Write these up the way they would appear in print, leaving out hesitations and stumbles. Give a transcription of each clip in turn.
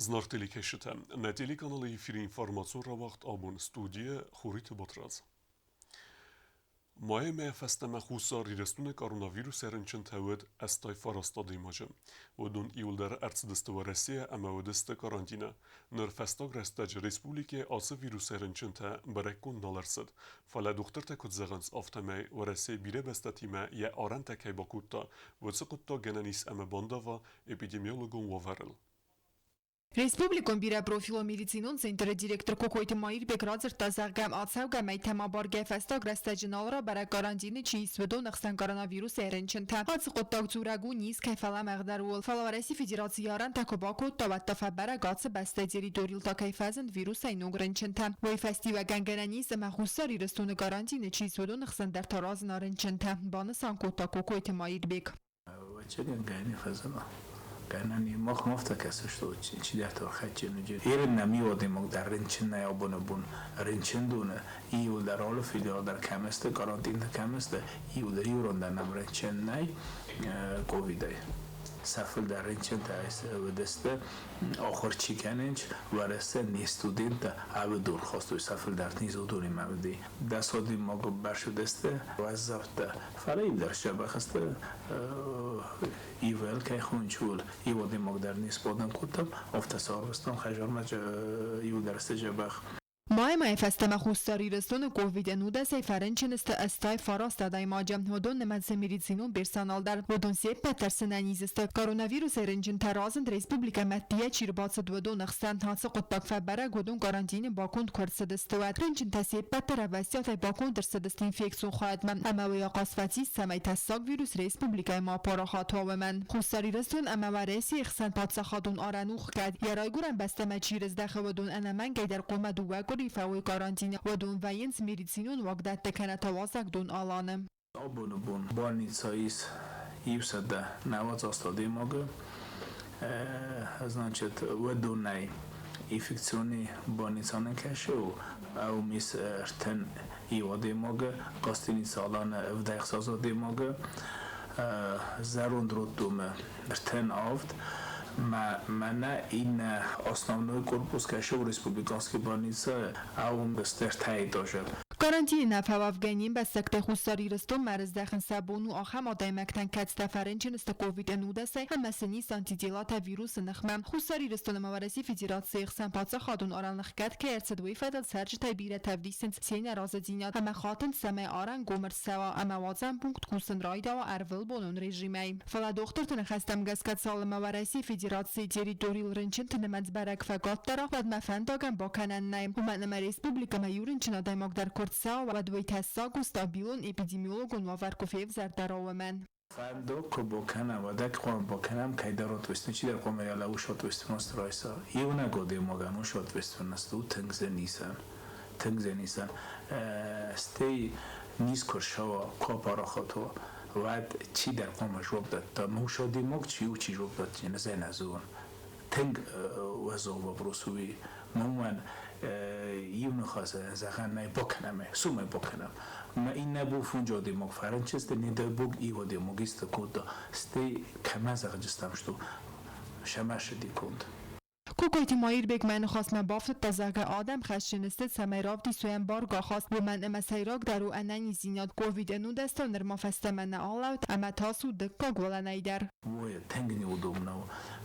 Зынаргъ телекӕсджытӕ, нӕ телеканалы эфиры информацион рауагъд абон студийы Хуриты Батрадз. Майы мӕйӕ фӕстӕмӕ Хуссар Ирыстоны коронавирусӕй рынчынтӕ уыд 89 адӕймаджы. Уыдон иуылдӕр ӕрцыдысты Уӕрӕсейӕ ӕмӕ уыдысты карантины. Ныр фӕстаг рӕстӕджы республикӕйы ацы вирусӕй рынчынтӕ бӕрӕггонд нал ӕрцыд. Фӕлӕ дохтыртӕ куыд зӕгъынц, афтӕмӕй Уӕрӕсе бирӕ бӕстӕтимӕ йӕ арӕнтӕ кӕй бакодта, уыцы хъуыддаг гӕнӕн ис ӕмӕ бандава эпидемиологон уавӕрыл. Республикон бирӕпрофилон медицинон центры директор Кокойты Маирбег радзырдта, зӕгъгӕ, ацӕугӕ мӕйтӕм абаргӕ фӕстаг рӕстӕджы нал рабӕрӕг карантины чи ис, уыдон ӕхсӕн коронавирусӕй рынчынтӕ. Ацы хъуыддаг дзурӕг у низ кӕй фӕлӕмӕгъдӕр ууыл. Фӕлӕ Уӕрӕсейы Федерацийы арӕнтӕ куы бакодта, уӕд та фӕбӕрӕг, ацы бӕстӕйы территорийыл та кӕй фӕзынд вирусӕй ног рынчынтӕ. Уый фӕстиуӕгӕн гӕнӕн ис ӕмӕ Хуссар Ирыстоны карантины чи ис, уыдон ӕхсӕн дӕр та разына рынчынтӕ, банысан кодта Кокойты Маирбег. Ӕвӕццӕгӕн гӕни фӕзына. Гӕнӕн и мах афтӕ кӕсыс, чидӕртӕ хӕцджын Ирын нӕм иу адӕймаг дӕр рынчын нӕй абоны бон. Рынчындоны иуылдӕр алы филиал дӕр кӕм сты, карантинты кӕм сты, иуылдӕр иу ран дӕр нӕм рынчын нӕй ковидӕй. Сӕ фылдӕр рынчынтӕ уыдысты ахуыр чи кӕнынц, Уӕрӕсе не студенттӕ ӕви дур хастой, сӕ фылдӕр низ уыдонимӕ уыди. Дӕс адӕймагы бӕрц уыдысты уӕззӕуттӕ. Фӕлӕ иу дӕр сдзӕбӕх сты, ИВЛ кӕй хончул, иу адӕймаг дӕр не сбадын кодтам, афтӕ сӕ арвыстам хӕдзармӕ иу дӕр сдзӕбӕх. Майы мӕйы фӕстӕмӕ Хуссар Ирыстоны ковид-ӕнудӕсӕй фӕрынчын сты 89 адӕймаджы. Уыдон нымӕцы медицинон персонал дӕр. Уыдон се ппӕт дӕр сынӕниз сты. Коронавирусӕй рынчынтӕ разынд республикӕмӕ ӕддейӕ чи рбацыд, уыдон ӕхсӕн. Ацы хъуыддаг фӕбӕрӕг, уыдон карантины баконд куы ӕрцыдысты, уӕд. Рынчынтӕ се ппӕт дӕр ӕвӕстиатӕй баконд ӕрцыдысты инфекцион хайадмӕ ӕмӕ уый ахъаз фӕцис, цӕмӕй тӕссаг вирус республикӕйы ма апарахат уа, уымӕн. Хуссар Ирыстон ӕмӕ Уӕрӕсейы хсӕн паддзахадон арӕн у хгӕд. Йӕ райгуырӕн бӕстӕмӕ чи рыздӕхы, уыдон ӕнӕмӕнгӕй дӕр хъуамӕ дыууӕ къуыри фӕуой карантины. Уыдон вӕййынц медицинон уагдӕтты кӕнӕ та уазӕгдон Аланы. Абоны бон больница ис 198 адӕймагы. Значит, уыдонӕй инфекционный больница нын кӕсы, уым ис 31 адӕймагы, гостиница Аланы 76 адӕймагы, зӕронд роддомы 37. Мӕнӕ иннӕ основной корпус кӕсы республиканский больница, а уым ӕртӕ этажы. Карантины нӕ фӕуӕвгӕ не мбӕстӕгтӕ Хуссар Ирыстонмӕ ӕрыздӕхын сӕ бон у ахӕм адӕймӕгтӕн, кӕцытӕ фӕрынчын сты ковид-ӕнудӕсӕй ӕмӕ сын ис антителатӕ вирусы ныхмӕ. Хуссар Ирыстон ӕмӕ Уӕрӕсейы Федерацийы хсӕн паддзахадон арӕн ӕхгӕд кӕй ӕрцыд, уый фӕдыл цӕрджытӕй бирӕтӕ ӕвдисынц се нӕразыдзинад ӕмӕ хатынц, цӕмӕй арӕн гом ӕрцӕуа ӕмӕ уадзӕн пункт кусын райдауа ӕрвылбонон режимӕй. Фӕлӕ дохтырты ныхӕстӕм гӕсгӕ цалынмӕ Уӕрӕсейы Федерацийы территорийыл рынчынты нымӕц бӕрӕг фӕкъаддӕр, уӕдмӕ фӕндагӕн бакӕнӕн нӕй. Уымӕн ӕмӕ республикӕмӕ иу рынчын адӕймаг дӕр куы рцӕуа, уӕд уый тӕссаг у стабилон эпидемиологон уавӕр куы февзӕрдӕр, уымӕн. Фӕндаг куы бакӕнӕм, уӕд ӕй хъуамӕ бакӕнӕм кӕйдӕр ответственность, чидӕр хъуамӕ йӕ лӕууы ответственность райса. Иунӕг адӕймагӕн уыцы ответственность у тынг зын исӕн. Тынг зын исӕн. Стӕй низ куы рцӕуа, куы апарахат уа, уӕд чидӕр хъуамӕ жуапп дӕтта. Муш адӕймаг чи у, чи жуапп дӕтдзӕн, ӕз ӕй нӕ зонын. Тынг уӕззау вопрос у уый. Мӕнмӕ иу ныхас зӕгъӕн нӕй, бакӕнӕм ӕй, цумӕ бакӕнӕм. Мӕ иннӕ бон фондз адӕймаг фӕрынчын не дай бог иу адӕймаг исты кодта, стӕй кӕмӕ зӕгъджыстӕм что сӕмӕсыди конд. Кокойты Маирбег мӕ ныхасмӕ бафтыдта, зӕгъгӕ, адӕм хӕсджын сты, цӕмӕй равдисой ӕмбаргӕ ахаст, уымӕн ӕмӕ сӕйрагдӕр у ӕнӕниздзинад. Ковид-ӕнудӕс та нырма фӕстӕмӕ нӕ алӕуд ӕмӕ тас у дыккаг уылӕнӕй дӕр. Уой тынг неудобно у,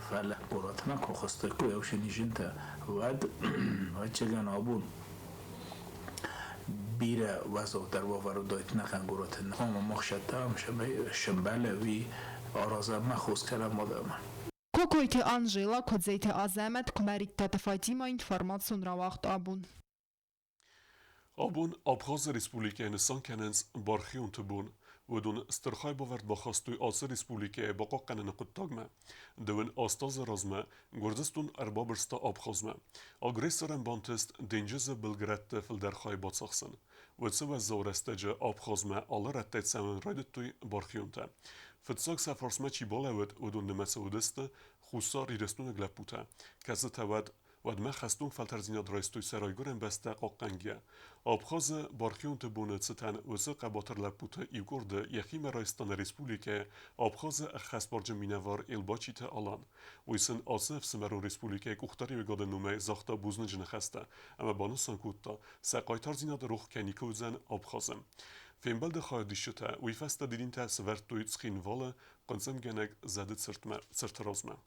фӕлӕ горӕтмӕ куы хызтыккой ӕфсӕнизынтӕ, уӕд, ӕвӕццӕгӕн, абон бирӕ уӕззаудӕр уавӕр уыдаид нӕхъӕн горӕты. Хъуамӕ мах сӕттӕм, сӕмбӕлӕ уый аразӕм мӕ хос кӕнӕм адӕмӕн. Кокойты Анжела, Куыдзеты Азӕмӕт, Куымӕридтаты Фатимӕ информацион рауагъд абон. Абон Абхазы республикӕйы нысан кӕнынц бархионты бон. Уыдон стыр хайбавӕрд бахастой ацы республикӕйы бахъахъхъӕныны хъуыддагмӕ. Дыууын аст азы размӕ Гуырдзыстон ӕрбабырста Абхазмӕ. Агрессорӕн бантыст денджызы былгӕрӕтты фылдӕр хай бацахсын. Уыцы уӕззау рӕстӕджы Абхазмӕ алы рӕттӕй цӕуын райдыдтой бархионтӕ. Фыццаг сӕ фарсмӕ чи балӕууыд, уыдон нымӕцы уыдысты Хуссар Ирыстонаг лӕппутӕ, кӕцытӕ уӕд Уӕдмӕ хӕстон фӕлтӕрддзинад райстой сӕ райгуырӕн бӕстӕ хъахъхъӕнгӕ. Абхазы бархионты боны цытӕн уыцы хъӕбатыр лӕппуты иукъорды йӕхимӕ райста нӕ республикӕйы Абхазы ӕххӕстбарджын минӕвар Елбачиты Алан. Уый сын ацы ӕфсымӕрон республикӕйы къухдариуӕгады номӕй загъта бузныджы ныхӕстӕ ӕмӕ банысан кодта, сӕ хъайтардзинад рох кӕй никуы уыдзӕн Абхазы. Фембӕлды хайадисджытӕ уый фӕстӕ дидинтӕ сӕвӕрдтой Цхинвалы хъынцъымгӕнӕг зӕды цырты размӕ.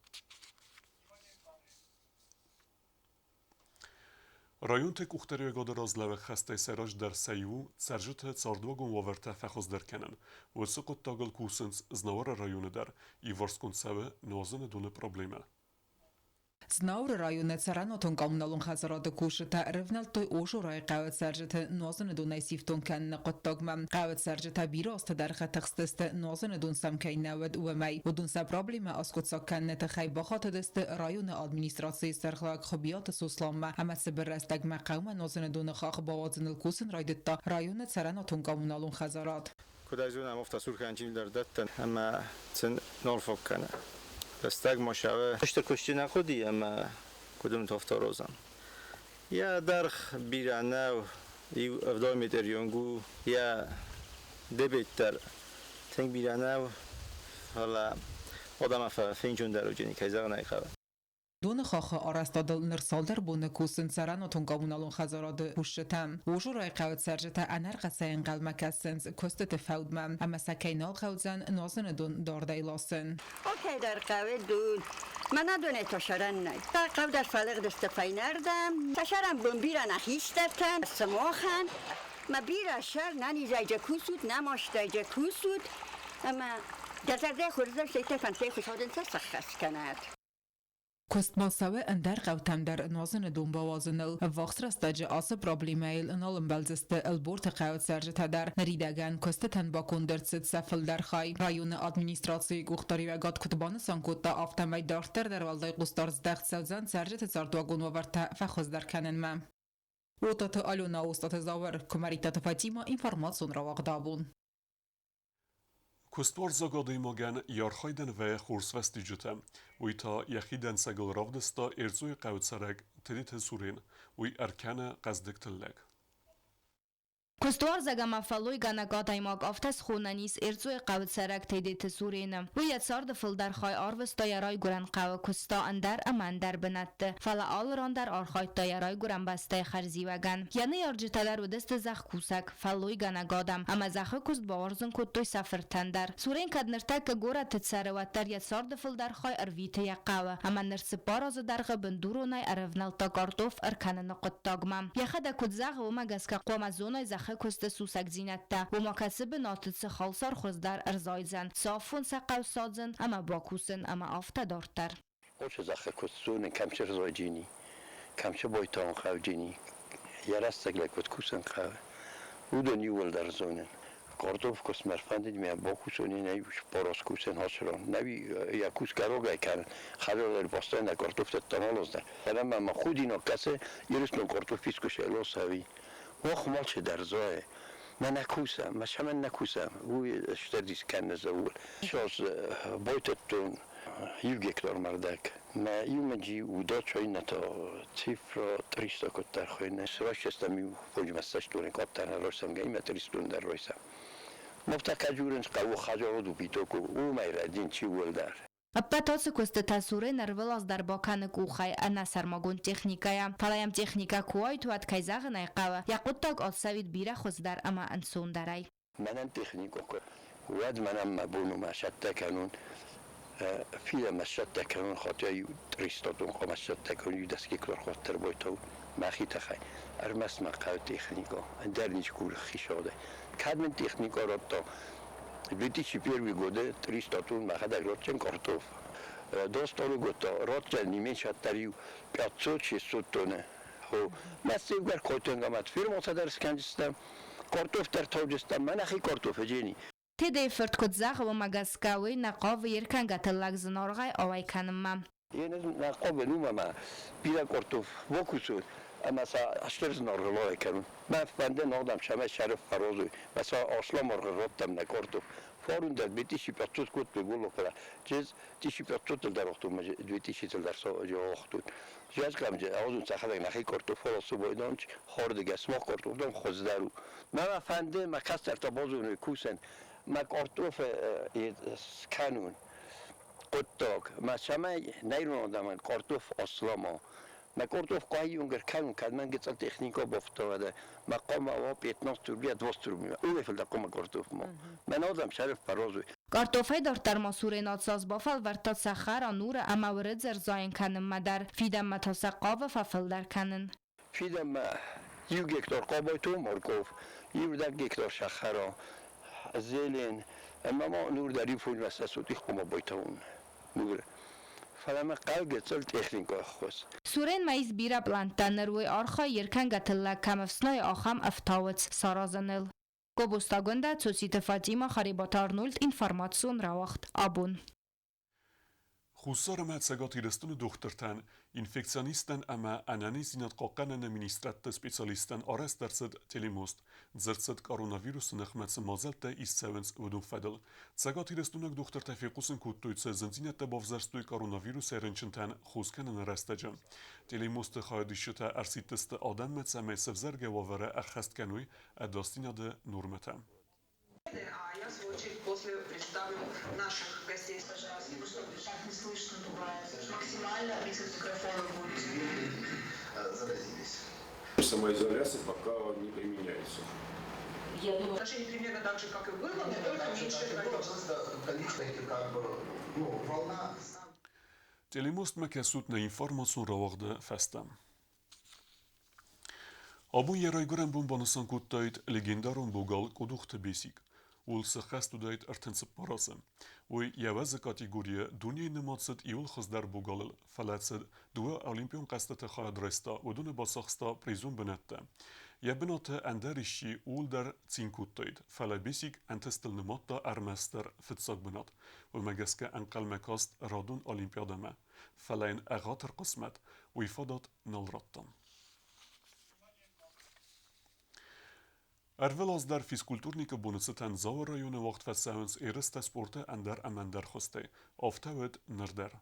Районты къухдариуӕгады разлӕууӕг хӕстӕй сӕ раздӕр сӕ иу цӕрджыты цардуагон уавӕртӕ фӕхуыздӕр кӕнын. Уыцы хъуыддагыл кусынц Знауыры районы дӕр. Иуварсгонд цӕуы нуазыны доны проблемӕ. Знауыры районы цӕрӕнуатон-коммуналон хӕдзарады кусджытӕ ӕрӕвнӕлдтой Ожорайы хъӕуы цӕрджыты нуазыны донӕй сифтонг кӕныны хъуыддагмӕ. Хъӕуы цӕрджытӕ бирӕ азты дӕргъы тыхстысты, нуазыны дон сӕм кӕй нӕ уыд, уымӕй. Уыдон сӕ проблемӕ аскъуыддзаг кӕныны тыххӕй бахатыдысты районы администрацийы сӕргълӕууӕг Хуыбиаты Сосланмӕ ӕмӕ цыбыр рӕстӕгмӕ хъӕумӕ нуазыны доны хахх бауадзыныл кусын райдыдта районы цӕрӕнуатон-коммуналон хӕдзарад. Куыд ӕй зонӕм, афтӕ сурхӕнджын дӕр дӕттӕн ӕмӕ сын нал фаг кӕны. Рӕстӕг ма сӕвы стыр куысты нӕ хъуыди ӕмӕ куыд уым тавторозӕн. Йӕ дӕргъ бирӕ нӕу, иу 70 метр онг у, йӕ дебет дӕр тынг бирӕ нӕу, фӕлӕ адӕмӕн фенчондӕр уыджыни, кӕй зӕгъын ӕй хъӕуы. Доны хаххы арӕзтадыл ныр цалдӕр боны кусынц цӕрӕнуатон-коммуналон хӕдзарады кусджытӕ. Ожорайы хъӕуы цӕрджытӕ ӕнӕрхъӕцӕй ӕнхъӕлмӕ кӕсынц куыстыты фӕудмӕ ӕмӕ сӕ кӕй нал хъӕудзӕн нуазыны дон дардӕй ласын. Окейдӕр хъӕуы дон. Мӕнӕ донӕй тӕсӕрӕн нӕй. Хъӕу дӕр фӕлыгъдысты фӕйнӕрдӕм. Тӕсӕрӕн бон бирӕ нӕ хистӕртӕн, сымахӕн. Мӕ бирӕ сӕр нӕ низӕйджы кусут, нӕ мастӕйджы кусут. Ӕмӕ дӕ зӕрдӕ хорзӕй сӕ фӕндтӕй Хуыцау дын сӕ сӕххӕст кӕнӕд. Куыст ма цӕуы ӕндӕр хъӕутӕм дӕр нуазыны дон бауадзыныл. Ӕввахс рӕстӕджы ацы проблемӕйыл нал ӕмбӕлдзысты Ӕлборты хъӕуы цӕрджытӕ дӕр. Ныридӕгӕн куыстытӕн баконд ӕрцыд сӕ фылдӕр хай. Районы администрацийы къухдариуӕгад куыд банысан кодта, афтӕмӕй дарддӕр дӕр уӕлдай хъусдард здӕхт цӕудзӕн цӕрджыты цардуагон уавӕртӕ фӕхуыздӕр кӕнынмӕ. Отаты Алена, Остаты Зауыр, Куымӕридтаты Фатима, информацион рауагъд абон. Куыстуарзаг адӕймагӕн йӕ архайдӕн вӕййы хорз фӕстиуджытӕ. Уый та йӕхи дӕнцӕгыл равдыста Эрцъойы хъӕуы цӕрӕг Тедеты Сурен. Уый ӕркӕны хъӕздыг тыллӕг. Куыстуарзаг ӕмӕ фӕллойгӕнӕг адӕймаг афтӕ схонӕн ис Эрцъойы хъӕуы цӕрӕг Тедеты Сурены. Уый йӕ царды фылдӕр хай арвыста йӕ райгуырӕн хъӕуы, куыста ӕндӕр ӕмӕ ӕндӕр бынӕтты, фӕлӕ алы ран дӕр архайдта йӕ райгуырӕн бӕстӕйы хӕрзиуӕгӕн. Йӕ ныййарджытӕ дӕр уыдысты зӕхкусӕг, фӕллойгӕнӕг адӕм ӕмӕ зӕххы куыст бауарзын кодтой сӕ фыртӕн дӕр. Сурен кӕд ныртӕккӕ горӕты цӕры, уӕддӕр йӕ царды фылдӕр хай ӕрвиты йӕ хъӕуы ӕмӕ ныр цыппар азы дӕргъы бындуронӕй ӕрӕвнӕлдта картоф ӕркӕныны хъуыддагмӕ. Йӕхӕдӕг куыд зӕгъы, уымӕ гӕсгӕ хъуамӕ зоной зӕххы куысты сусӕгдзинӕдтӕ, уымӕ кӕцы бынаты цы халсар хуыздӕр ӕрзайдзӕн, цы афон сӕ хъӕуы садзын ӕмӕ бакусын ӕмӕ афтӕ дарддӕр. Очы зӕххы куыст зонын, кӕм чи рзойджини, кӕм чи бойтауын хъӕуджини, йӕ рӕстӕг лӕг куыд кусын хъӕуы, уыдон иууылдӕр зонын. Картоф куыстмӕ ӕрфӕндыд мӕ бакусони нӕ порос кусен хасырон. Нӕ йӕ кусгӕ рогӕй кӕнын, хӕрзӕрдӕр бастайна картофтӕ тамалоздӕр. Фӕлӕ ма мӕ худинаг кӕсы, Ирыстон картоф искуы лосӕви. Ох, малчи дӕр зоы. Мӕ нӕ кусӕм, мӕ цӕмӕн нӕ кусӕм, уый стыр дис кӕны зӕуыл. Сейчас байтыдтон иу гектар мӕрдӕг. Мӕ иумӕджи удача иннӕтӕ цифра 300 коддӕр хуыйны. Срайсӕстӕм иу фондзмӕ къаддӕр райсӕм, имӕ 300 дӕр райсӕм. Мовта кӕджурын хъӕуы хӕдзарод упитоку, уымӕй рӕдин чи уӕлдӕр. Ӕппӕт ацы куыстытӕ Сурен ӕрвылаз дӕр бакӕны къухӕй ӕнӕ сӕрмагонд техникӕйӕ. Фӕлӕ йӕм техникӕ куы уайд, уӕд, кӕй зӕгъын ӕй хъӕуы, йӕ хъуыддаг ацӕуид бирӕ хуыздӕр ӕмӕ ӕнцондӕрӕй. Мӕнӕн техникӕ куы, уӕд мӕнӕн мӕ бон у мӕ цӕттӕ кӕнун, фидӕмӕ сцӕттӕ кӕнун хотя иу 300 хъуамӕ сцӕттӕ кӕнун, иу дӕс гектар хуӕддӕр бойтау мӕхи тыххӕй. Ӕрмӕст мӕ хъӕуы техникӕ, ӕндӕр ничи хицауадӕй. Кӕд мын техникӕ радта, 2001 годы 300 тонн мӕхӕдӕг радтӕн картоф. Достъолы год радтӕн не меньше аттар иу 500-600 тонны. Хо, мӕ цевгӕр койтенгамат фирмӕтӕ дӕр скӕнджыстӕм, картоф дӕр тауджыстӕм, мӕ нӕхи картоф джени. Тедейы фырт куыд зӕгъы, уымӕ гӕсгӕ уый нӕ хъавы йе ркӕнгӕ тыллӕг зынаргъӕй ауӕй кӕнынмӕ. Нӕ хъавы нумӕ бирӕ картоф бакусун ӕмӕ сӕ стыр зынаргъыл ауӕй кӕнун. Мӕ фӕнды ногдӕм цӕмӕй сӕрыф фӕразой, мӕ сӕ аслам аргъыл раттӕм нӕ картоф. Фарун дӕр 2500 код голопала. Чез 1500 дӕр охту ма 2000 дӕр со охту. Жаз кам же аузун цахадаг нахи картоф фолосу бойдонч хордыга смох картоф дом хоздару. Ма фанде ма кастер та бозуну кусен. Ма картоф сканун. Quttok, ma samay nayrun odaman картоф ослама. Ma картоф қайюнгер канун кадман гецал техника бофтовада. Ma қома ва 15 рубля 20 рубля. Уефл да қома картоф мо. Мен одам шариф парозу. Կարտոֆե դարտար ма սուրենաց զազբաֆալ վարտա սախար անուրը ама վրը զայն քանն մադար ֆիդամ մաթասա ყավը ֆαφլդար քանն Ֆիդամ 1 гектар ყաբայթու մորկով, 2 гектар շախարա, զելեն, մամա նուր դարի ֆուլ մասասուտի ყոմաբայթուն։ Նուր ֆալամա ყალგეცელ ტექნიკა ხოს. Սուրեն մայիս բիրա պլանտա նրուի արխա երկան գաթլա կամվսնոյ ախամ ըֆթավց սարազնել։ Կոբոստագոնդա Ցոցիտը Ֆատիմա Խարիբատ Արնոլդ ինֆորմացիոն ռավախտ աբուն։ Хуссар ӕмӕ Цӕгат Ирыстоны дохтыртӕн, инфекционисттӕн ӕмӕ ӕнӕниздзинад хъахъхъӕныны министрадты специалисттӕн арӕзт ӕрцыд телемост. Дзырд цыд коронавирусы ныхмӕ цы мадзӕлттӕ ист цӕуынц, уыдон фӕдыл. Цӕгатирыстойнаг дохтыртӕ фехъусын кодтой, цы зындзинӕдтӕ бавзӕрстой коронавирусӕй рынчынтӕн хос кӕныны рӕстӕджы. Телемосты хайадисджытӕ ӕрсидтысты адӕммӕ, цӕмӕй сӕвзӕргӕ уавӕры ӕххӕст кӕной ӕдасдзинады нормӕтӕ. А я, в свою очередь, после представлю наших гостей. Пожалуйста, чтобы так не слышно бывает. Максимально близко к микрофону будете. Заразились. Самоизоляция пока не применяется. Я думаю, отношение примерно так же, как и было, но только меньшее количество. Просто количество этих как бы, ну, волна. Телемостмӕ кӕсут нӕ информацион рауагъды фӕстӕ. Абон йӕ райгуырӕн бон банысан кодтаид легендарон богал Къудухты Бесик. Ууыл сӕххӕст уыдаид 34 азы. Уый йӕ уӕзы категорийы дунейы нымад цыд иууыл хуыздӕр богалыл, фӕлӕ цыд дыууӕ олимпион хъӕзтыты хайад райста, уыдоны бацахста призон бынӕттӕ. Йӕ бынаты ӕндӕр исчи ууыл дӕр цин кодтаид, фӕлӕ Бесик ӕнтыстыл нымадта ӕрмӕстдӕр фыццаг бынат. Уымӕ гӕсгӕ ӕнхъӕлмӕ каст радон Олимпиадӕмӕ. Фӕлӕ йын ӕгъатыр хъысмӕт уый фадат нал радта. Ӕрвылаз дӕр физкультурникы боны цытӕн Дзауы районы уагъд фӕцӕуынц ерыстӕ спорты ӕндӕр ӕмӕ ӕндӕр хуызтӕй. Афтӕ уыд ныр дӕр.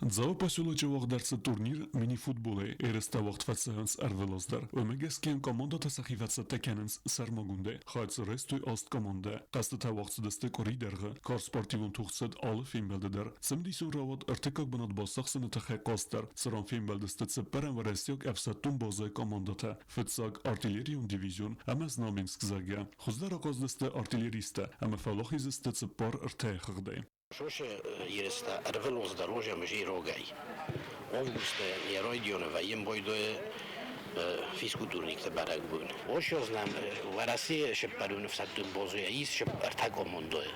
Дзауы поселочы уагъд ӕрцыд турнир мини-футболӕй. Ерыстӕ уагъд фӕцӕуынц ӕрвылаз дӕр. Уымӕ гӕсгӕ йын командӕтӕ сӕхи фӕцӕттӕ кӕнынц сӕрмагондӕй. Хайад дзы райстой аст командӕ. Хъӕзтытӕ уагъд цыдысты къуыри дӕргъы. Карз спортивон тох цыд алы фембӕлды дӕр. Цымыдисон рауад ӕртыккаг бынат бацахсыны тыххӕй хъазт дӕр, цыран фембӕлдысты цыппӕрӕм уӕрӕсейаг ӕфсӕддон базӕйы командӕтӕ. Фыццаг артиллерион дивизион ӕмӕ Знаменск, зӕгъгӕ. Хуыздӕр ахъаздысты артиллеристтӕ ӕмӕ фӕуӕлахиз сты 4-3 хыгъдӕй. Шоше ерыста ӕрвылаз дӕр озӕм рогӕй. Августы йӕ райдианы вӕййӕм байдайы физкультурникты бӕрӕгбон. Ошознам Уӕрӕсейы сыппӕрон ӕфсӕддон базӕйӕ ис ӕртӕ командӕйы.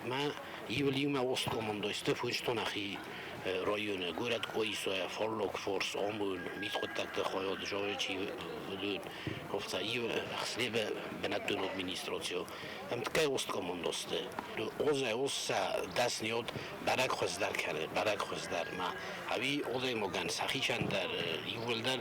Ма иуыл иумӕ ост командӕйы сты фунстонахи районы горӕт Къоисайӕ, Фаллаг форс, ОМОН, мидхъуыддӕгты хайад, Жавечи уыдон, афтӕ иу Хслебы бынӕттон администрацийӕ. Ӕмткӕй ост командӕ сты. Озӕй оз сӕ дӕсныйад бӕрӕг хуыздӕр кӕны, бӕрӕг хуыздӕр. Ма ӕви адӕймагӕн сӕхицӕн дӕр иууылдӕр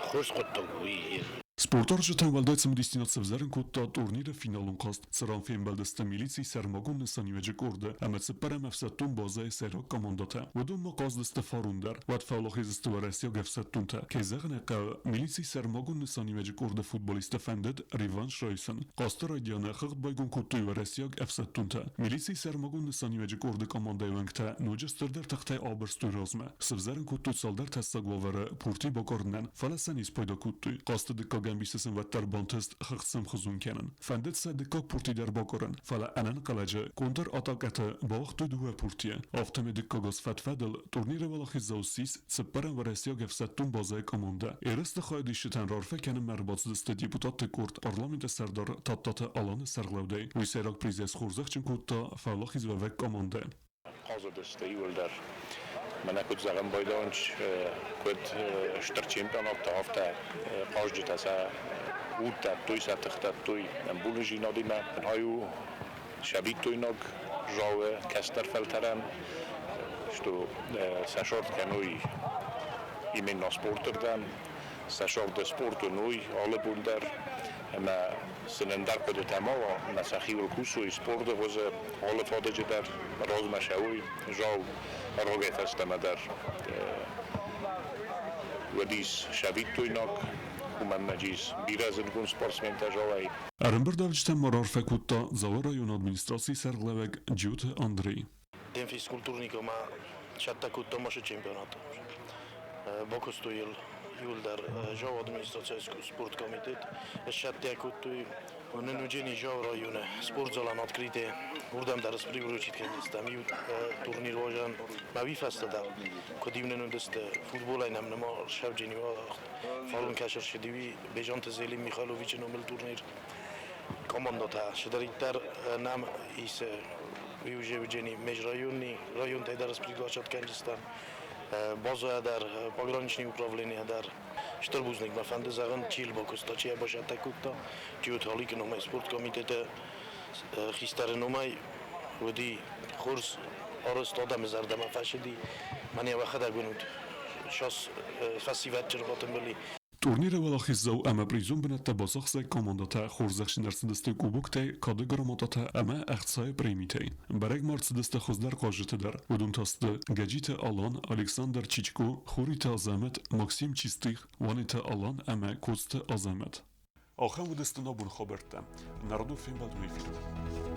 хорз хъуыддаг у уый. Спортуарзджытӕн уӕлдай цымыдисдзинад сӕвзӕрын кодта турниры финалон хъазт, цыран фембӕлдысты милицийы сӕрмагонд нысаниуӕджы къорды ӕмӕ цыппӕрӕм ӕфсӕддон базӕйы сӕйраг командӕтӕ. Уыдон ма хъазыдысты фарон дӕр. Уӕд фӕуӕлахиз сты уӕрӕсейаг ӕфсӕддонтӕ. Кӕй зӕгъын ӕй хъӕуы, милицийы сӕрмагонд нысаниуӕджы къорды футболистты фӕндыд реванш райсын. Хъазты райдианы хыгъд байгом кодтой уӕрӕсейаг ӕфсӕддонтӕ. Милицийы сӕрмагонд нысаниуӕджы къорды командӕйы уӕнгтӕ ноджы стырдӕр тыхтӕй абырстой размӕ. Сӕвзӕрын кодтой цалдӕр тӕссаг уавӕры пурти бакъуырынӕн, фӕлӕ сӕ не спайда кодтой. Хъазты дыккаг ӕмбисы сын уӕддӕр бантыст хыгъд сӕмхуызон кӕнын. Фӕндыд сӕ дыккаг пурти дӕр бакъуырын, фӕлӕ ӕнӕнхъӕлӕджы контр-атакӕты бауагътой дыууӕ пуртийы. Афтӕмӕй дыккаг аз фӕд-фӕдыл турниры уӕлахиздзау ссис цыппӕрӕм уӕрӕсейаг ӕфсӕддон базӕйы командӕ. Ерысты хайадисджытӕн раарфӕ кӕнынмӕ ӕрбацыдысты депутатты къорд парламенты сӕрдар Тадтаты Аланы сӕргълӕудӕй. Уый сӕйраг призӕй схорзӕхджын кодта фӕуӕлахизуӕвӕг командӕ. Хъазыдысты иууылдӕр. Мӕнӕ куыд зӕгъӕм байдайынц, куыд стыр чемпионаттӕ, афтӕ хъазджытӕ сӕ уд дӕттой, сӕ тых дӕттой ӕмбулындзинадимӕ. Ай у сӕвиттойнаг зауы кӕстӕр фӕлтӕрӕн, что сӕ сард кӕной именно спорты рдӕм, сӕ сарды спорт уыной алы бон дӕр ӕмӕ Сын ӕндӕр хъуыдытӕ ма уа, ӕмӕ сӕхиуыл кусой спорты хуызы алы фадыджы дӕр, размӕ цӕуой, зал рагӕй фӕстӕмӕ дӕр уыдис цӕвиттойнаг, уымӕн ӕмӕ ис бирӕ зындгонд спортсментӕ залӕй. Ӕрӕмбырдуӕвджытӕм ма раарфӕ кодта Дзауы районы администрацийы сӕргълӕууӕг Джиоты Андрей. Ден физкультурникомӕ цӕттӕ кодтам ацы чемпионаты. Бакуыстой йыл иуылдӕр Жау администрацийы спорткомитет. Сцӕттӕ кодтой нын Жау районы спортзалӕн открытие. Уырдӕм дӕр спривручить кӕндзыстӕм иу турнир уазӕн. Мӕ уый фӕстӕ дӕр, куыд иу нын уыдысты футболӕй нӕм нырма сӕвджын фарон кӕсыр ссыди Бежанты Зелим Михайловичы номыл турнир. Командӕтӕ цыдӕриддӕр нӕм ис Уезжени межрайонный районтӕй дӕр приглашать кӕнджыстӕм. Базӕ дӕр, пограничный управление дӕр. Стыр бузныг мӕ фӕнды зӕгъын, чи бакуыста, чи бацӕттӕ кодта, Джиоты Аликы номӕй спорткомитеты хистӕры номӕй уыди хорз арӕзт адӕмы зӕрдӕмӕ фӕцыди. Мӕнӕ уӕхӕдӕг уынут, шас фӕсивӕд чыргъӕтымбыли. Турниры уӕлахиздзау ӕмӕ призон бынӕттӕ бацахсӕг командӕтӕ хорзӕхджын ӕрцыдысты кубоктӕй, кады грамотатӕ ӕмӕ ӕхцайы премитӕй. Бӕрӕг ма ӕрцыдысты хуыздӕр хъазджыты дӕр. Уыдон та сты Гӕджиты Алан, Александр Чичко, Хуриты Азӕмӕт, Максим Чистых, Уаниты Алан ӕмӕ Коцты Азӕмӕт. Ахӕм уыдысты нӕ бон хабӕрттӕ. Народон фембӕлдмӕ эфиры.